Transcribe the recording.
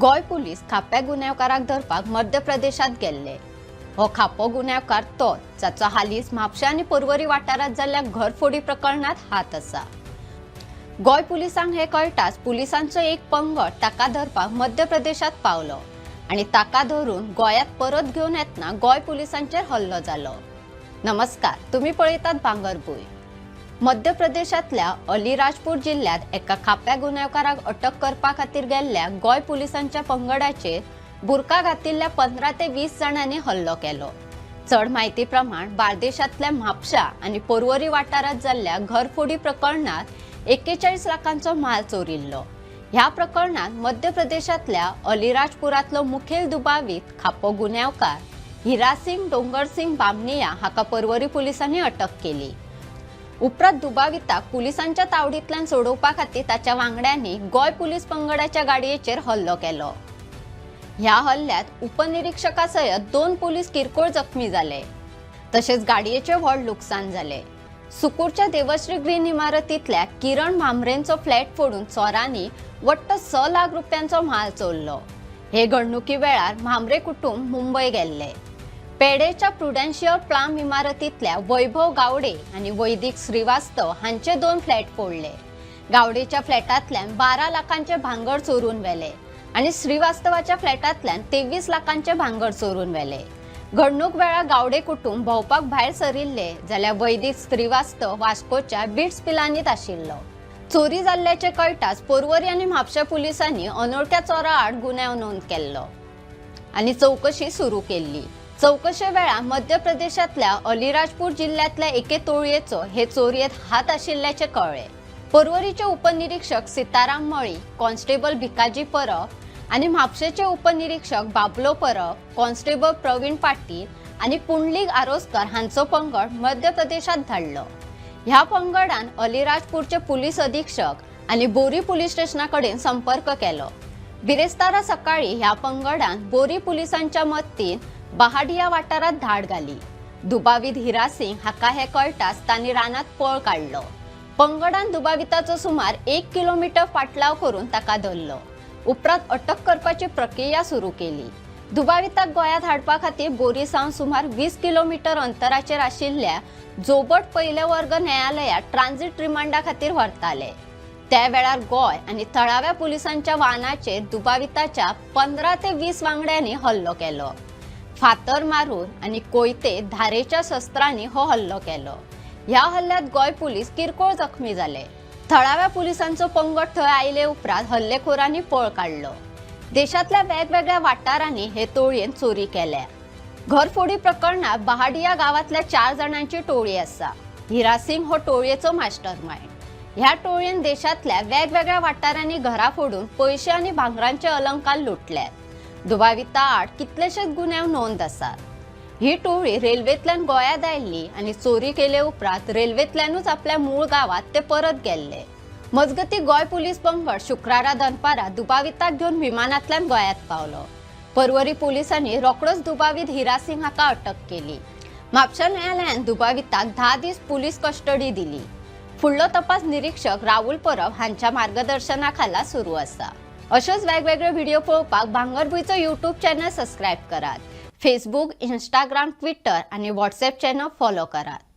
Goa police खाप्या गुन्यांवकाराक धरपाक मध्य प्रदेशांत गेल्ले. हो खापो गुन्यांवकार तोच जाचो हालींच म्हापशें आनी पर्वरी वाठारांत जाल्ल्या घरफोडी प्रकरणांत हात आसा. गोंय पुलिसांक हें कळटाच पुलिसांचो एक पंगड ताका धरपाक मध्य प्रदेशांत पावलो आनी ताका धरून गोंयांत परत घेवन येतना गोंय पुलिसांचेर हल्लो जालो. नमस्कार, तुम्ही पळयतात भांगरभूंय. मध्य प्रदेशांतल्या अलिराजपूर जिल्ल्यांत एका खाप्या गुन्यांवकाराक अटक करपा खातीर गेल्ल्या गोंय पुलिसांच्या पंगडाचेर बुरका घातिल्ल्या 15 ते 20 जाणांनी हल्लो केलो. चड म्हायती प्रमाण बार्देशांतल्या म्हापशा आनी पर्वरी वाठारांत जाल्ल्या घरफोडी प्रकरणांत 41 लाखांचो म्हाल चोरिल्लो. ह्या प्रकरणांत मध्य प्रदेशांतल्या अलिराजपुरांतलो मुखेल दुबावीत खापो गुन्यांवकार हिरासिंग डोंगरसिंग बामनिया हाका पर्वरी पुलिसांनी अटक केली. उपरांत दुबाविताक पुलिसांच्या तावडींतल्यान सोडोवपा खातीर ताच्या वांगड्यांनी गोंय पुलीस पंगडाच्या गाडयेचेर हल्लो केलो. ह्या हल्ल्यात उपनिरीक्षका सयत 2 पुलीस किरकोळ जखमी जाले, तशेंच गाडयेचें व्हड लुकसाण जालें. सुकूरच्या देवश्री ग्रीन इमारतींतल्या किरण म्हांबरेंचो फ्लॅट फोडून चोरांनी वट्ट 6 लाख रुपयांचो म्हाल चोरलो. हे घडणुकी वेळार म्हांबरे कुटुंब मुंबय गेल्ले. पेडेच्या प्रुडेन्शियल प्लाम इमारतींतल्या वैभव गावडे आनी वैदिक श्रीवास्तव हांचे 2 फ्लॅट फोडले. गावडेच्या फ्लॅटांतल्यान 12 लाखांचे भांगर चोरून व्हेले आनी श्रीवास्तवाच्या फ्लॅटांतल्यान 23 लाखांचे भांगर चोरून व्हेले. घडणूक वेळार गावडे कुटुंब भोंवपाक भायर सरिल्ले जाल्यार वैदिक श्रीवास्तव वास्कोच्या बिट्स पिलानीत आशिल्लो. चोरी जाल्ल्याचें कळटाच पर्वरी आनी म्हापशें पुलिसांनी अनोळख्या चोरा आड गुन्यांव नोंद केल्लो आनी चवकशी सुरू केल्ली. चवकशे वेळार मध्य प्रदेशांतल्या अलिराजपूर जिल्ल्यांतल्या एके टोळयेचो हे चोरयेंत हात आशिल्ल्याचें कळ्ळें. पर्वरीचे उपनिरीक्षक सीताराम मळी, कॉन्स्टेबल भिकाजी परब आनी म्हापशेचे उपनिरीक्षक बाबलो परब, कॉन्स्टेबल प्रवीण पाटील आनी पुंडलीक आरोसकर हांचो पंगड मध्य प्रदेशांत धाडलो. ह्या पंगडान अलिराजपूरचे पुलीस अधीक्षक आनी बोरी पुलीस स्टेशना कडेन संपर्क केलो. बिरेस्तारा सकाळी ह्या पंगडान बोरी पुलिसांच्या मदतीन बहाडिया वाठारांत धाड घाली. दुबावीत हिरासिंग हाका हें कळटाच तांणी रानांत पळ काडलो. पंगडान दुबाविताचो सुमार 1 किलोमीटर फाटलाव करून ताका धरलो. उपरांत अटक करपाची प्रक्रिया सुरू केली. दुबाविताक गोंयांत हाडपा खातीर बोरी सावन सुमार 20 किलोमीटर अंतराचेर आशिल्ल्या जोबट पयले वर्ग न्यायालयात ट्रान्झिट रिमांडा खातीर व्हरताले. त्या वेळार गोंय आनी थळाव्या पुलिसांच्या वाहनाचेर दुबाविताच्या 15 ते 20 वांगड्यांनी हल्लो केलो. फातर मारून आनी कोयते धारेच्या शस्त्रांनी हो हल्लो केलो. ह्या हल्ल्यात गोंय पुलीस किरकोळ जखमी जाले. थळाव्या पुलिसांचो पंगड थंय आयले उपरांत हल्लेखोरांनी पळ काडलो. देशांतल्या वेगवेगळ्या वाठारांनी हे टोळयेन चोरी केल्या. घरफोडी प्रकरणात बहाडिया गांवांतल्या 4 जाणांची टोळी आसा. हिरासिंग हो टोळयेचो मास्टर मायंड. ह्या टोळयेन देशांतल्या वेगवेगळ्या वाठारांनी घरां फोडून पयशे आनी भांगरांचे अलंकार लुटल्यात. दुबाविता आड कितलेशेच गुन्यांव नोंद आसात. ही टोळी रेल्वेंतल्यान गोंयांत आयिल्ली आनी चोरी केले उपरांत रेल्वेंतल्यानूच आपल्या मूळ गांवांत ते परत गेल्ले. मजगती गोंय पुलीस पंगड शुक्रारा दनपारां दुबाविताक घेवन विमानांतल्यान गोंयांत पावलो. पर्वरी पुलिसांनी रोखडोच दुबावीत हिरासिंग हाका अटक केली. म्हापशा न्यायालयान दुबाविताक 10 दीस पुलीस कस्टडी दिली. फुडलो तपास निरीक्षक राहुल परब हांच्या मार्गदर्शना खाला सुरू आसा. अशेच वेगवेगळे व्हिडिओ पळोवपाक भांगरभूंयचो यूट्यूब चॅनल सबस्क्रायब करात. फेसबूक, इंस्टाग्राम, ट्विटर आनी व्हॉट्सएप चॅनल फॉलो करात.